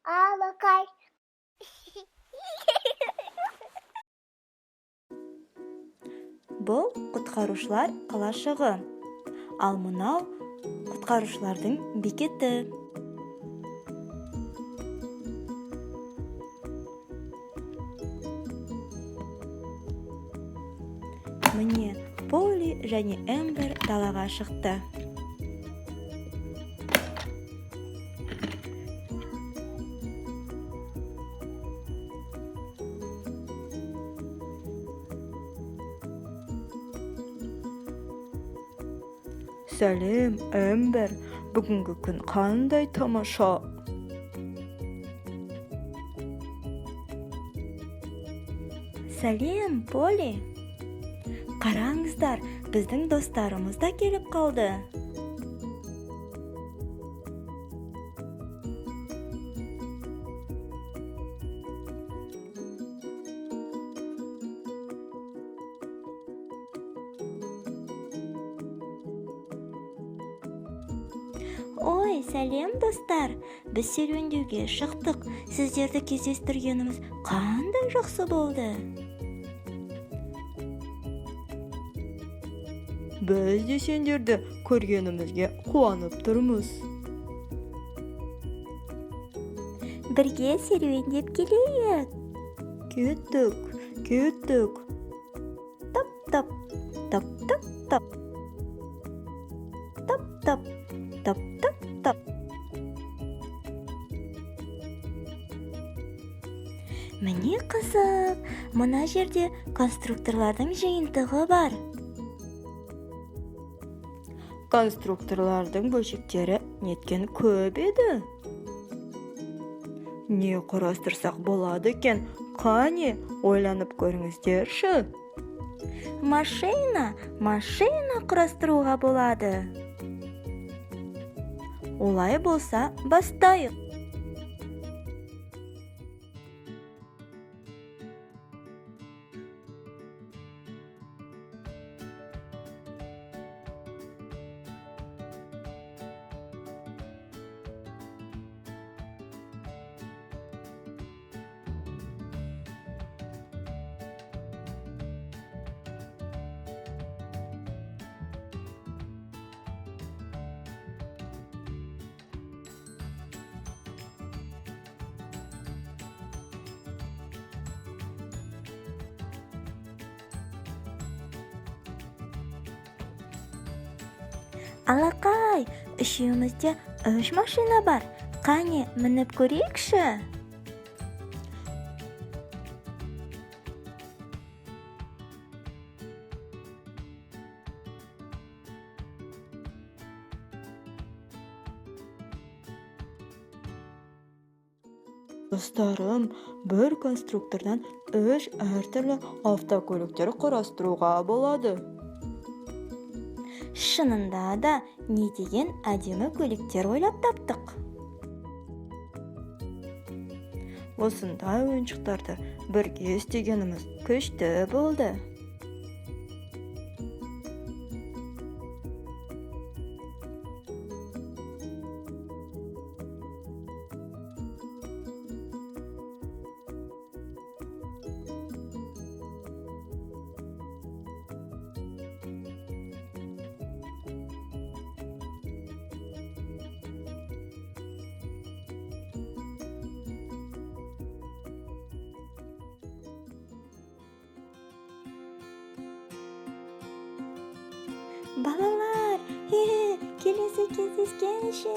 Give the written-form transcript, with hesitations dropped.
Алақай. Бұл құтқарушылар қалашығы. Ал мынау құтқарушылардың бекеті. Міне, Поли және Эмбер далаға шықты. Сәлем, Эмбер. Бүгінгі күн қандай тамаша. Сәлем, Поли. Қараңыздар, біздің достарымыз да келіп қалды. Ой, сәлем, достар. Біз серуендеуге шықтық. Сіздерді кездестіргеніміз қандай жақсы болды. Біз де сендерді көргенімізге қуанып тұрмыз. Бірге серуендеп келейік. Кеттік, кеттік. Тап-тап, тап-тап-тап. Тап-тап, тап-тап-тап. Міне қызық, мына жерде конструкторлардың жиынтығы бар. Конструкторлардың бөлшектері неткен көп еді. Не құрастырсақ болады екен? Қане, ойланып көріңіздерші. Машина, машина құрастыруға болады. Олай болса, бастайық. Алақай, үшеумізде 3 машина бар. Қане, мініп көрейікші. Достарым, бір конструктордан 3 әртүрлі автокөліктер құрастыруға болады. Шынында да, не деген әдемі көліктер ойлап таптық. Осындай ойыншықтарды бірге істегеніміз күшті болды. Балалар, келесі кездескенше.